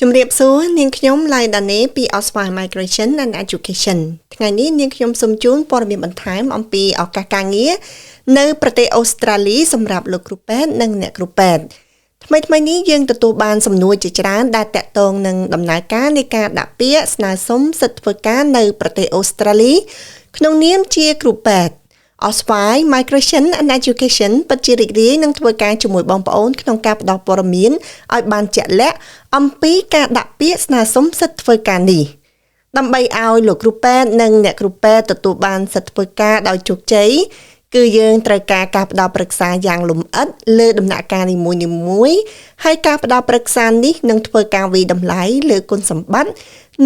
ជំរាបសួរនាងខ្ញុំឡៃដានីពី Oswai Migration and Education ថ្ងៃនេះនាងខ្ញុំសូមជូនព័ត៌មានបន្ថែមអំពីឱកាសការងារនៅប្រទេសអូស្ត្រាលីសម្រាប់លោកគ្រូពេទ្យនិងអ្នកគ្រូពេទ្យថ្មីថ្មីនេះយើងទទួលបានសំណួរជាច្រើនដែលតាក់ទងនឹងដំណើរការនៃការដាក់ពាក្យស្នើសុំសិទ្ធិធ្វើការនៅប្រទេសអូស្ត្រាលីក្នុងនាមជាគ្រូពេទ្យ Oswai Migration and Education ពិតជារីករាយនឹងធ្វើការជាមួយបងប្អូនក្នុងការផ្ដល់ព័ត៌មានឲ្យបានជាក់លាក់អំពីការដាក់ពាក្យស្នើសុំសិទ្ធិធ្វើការនេះដើម្បីឲ្យលោកគ្រូពេទ្យនិងអ្នកគ្រូពេទ្យទទួលបានសិទ្ធិធ្វើការដោយជោគជ័យគឺយើងត្រូវការការផ្ដល់ប្រឹក្សាយ៉ាងលម្អិតលើដំណាក់កាលនីមួយៗហើយការផ្ដល់ប្រឹក្សានេះនឹងធ្វើការវាយតម្លៃលើគុណសម្បត្តិ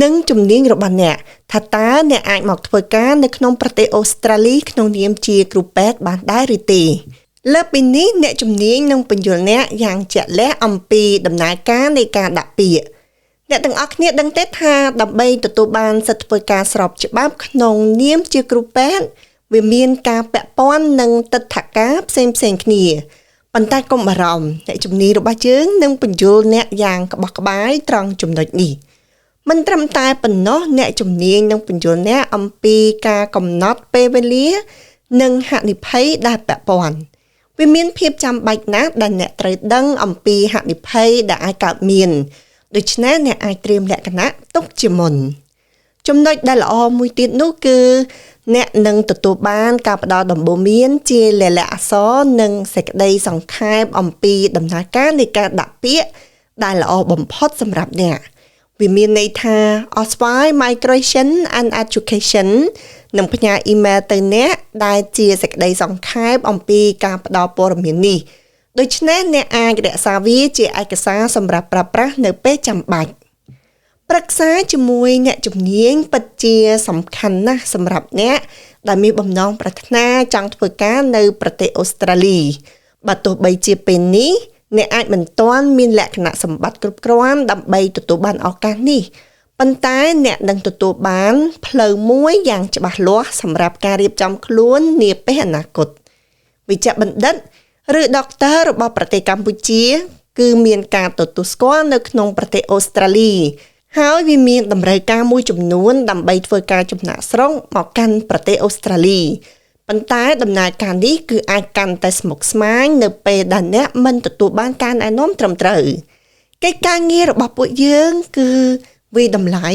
និងជំនាញរបស់អ្នកថាតើអ្នកអាចមកធ្វើការនៅក្នុងប្រទេសអូស្ត្រាលីក្នុងនាមជាគ្រូពេទ្យបានដែរឬទេលើពីនេះអ្នកជំនាញនឹងពន្យល់អ្នកយ៉ាងជាក់លាក់អំពីដំណើរការនៃការដាក់ពាក្យអ្នកទាំងអស់គ្នាដឹងទេថាដើម្បីទទួលបានសិទ្ធិធ្វើការស្របច្បាប់ក្នុងនាមជាគ្រូពេទ្យវាមានការពាក់ព័ន្ធនឹងទិដ្ឋាការផ្សេងផ្សេងគ្នាប៉ុន្តែកុំបារម្ភអ្នកជំនាញរបស់យើងនឹងពន្យល់អ្នកយ៉ាងក្បោះក្បាយត្រង់ចំណុចនេះមិនត្រឹមតែប៉ុណ្ណោះអ្នកជំនាញនឹងពន្យល់អ្នកអំពីការកំណត់ពេលវេលានិងហានិភ័យដែលពាក់ព័ន្ធវាមានភាពចាំបាច់ណាស់ដែលអ្នកត្រូវដឹងអំពីហានិភ័យដែលអាចកើតមានដូច្នេះអ្នកអាចត្រៀមលក្ខណៈទុកជាមុនចំណុចដែលល្អមួយទៀតនោះគឺអ្នកនឹងទទួលបានការផ្ដល់ដំបូន្មានជាលាយលក្ខណ៍អក្សរនិងសេចក្តីសង្ខេបអំពីដំណើរការនៃការដាក់ពាក្យដែលល្អបំផុតសម្រាប់អ្នកវាមានន័យថា Oswai Migration and Education នឹងផ្ញើអ៊ីមែលទៅអ្នកដែលជាសេចក្តីសង្ខេបអំពីការផ្ដល់ព័ត៌មាននេះដូច្នេះអ្នកអាចរក្សាវាជាឯកសារសម្រាប់ប្រើប្រាស់នៅពេលចាំបាច់ប្រឹក្សាជាមួយអ្នកជំនាញពិតជាសំខាន់ណាស់សម្រាប់អ្នកដែលមានបំណងប្រាថ្នាចង់ធ្វើការនៅប្រទេសអូស្ត្រាលីបើទោះបីជាពេលនេះអ្នកអាចមិនទាន់មានលក្ខណៈសម្បត្តិគ្រប់គ្រាន់ដើម្បីទទួលបានឱកាសនេះប៉ុន្តែអ្នកនឹងទទួលបានផ្លូវមួយយ៉ាងច្បាស់លាស់សម្រាប់ការរៀបចំខ្លួននាពេលអនាគតវិជ្ជបណ្ឌិតឬដុកទ័ររបស់ប្រទេសកម្ពុជាគឺមានការទទួលស្គាល់នៅក្នុងប្រទេសអូស្ត្រាលីហើយវាមានតម្រូវការមួយចំនួនដើម្បីធ្វើការចំណាកស្រុកមកកាន់ប្រទេសអូស្ត្រាលីប៉ុន្តែដំណើរការនេះគឺអាចកាន់តែស្មុគស្មាញនៅពេលដែលអ្នកមិនទទួលបានការណែនាំត្រឹមត្រូវកិច្ចការងាររបស់ពួកយើងគឺវាយតម្លៃ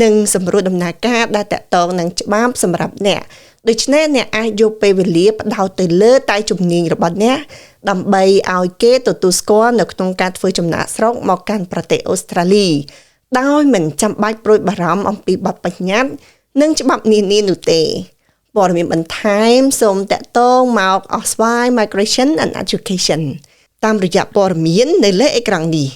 និងសម្រួលដំណើរការដែលតាក់ទងនឹងច្បាប់សម្រាប់អ្នកដូច្នេះអ្នកអាចយកពេលវេលាផ្ដោតទៅលើតែជំនាញរបស់អ្នកដើម្បីឲ្យគេទទួលស្គាល់នៅក្នុងការធ្វើចំណាកស្រុកមកកាន់ប្រទេសអូស្ត្រាលីដោយមិនចាំបាច់ព្រួយបារម្ភអំពីបទបញ្ញត្តិនិងច្បាប់នានានោះទេព័ត៌មានបន្ថែមសូមតាក់ទងមក Oswai Migration and Education តាមរយៈព័ត៌មាននៅលើអេក្រង់នេះ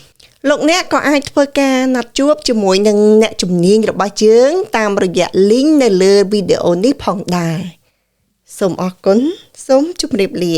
លោកអ្នកក៏អាចធ្វើការណាត់ជួបជាមួយនឹងអ្នកជំនាញរបស់យើងតាមរយៈ link នៅលើវីដេអូនេះផងដែរសូមអរគុណសូមជម្រាបលា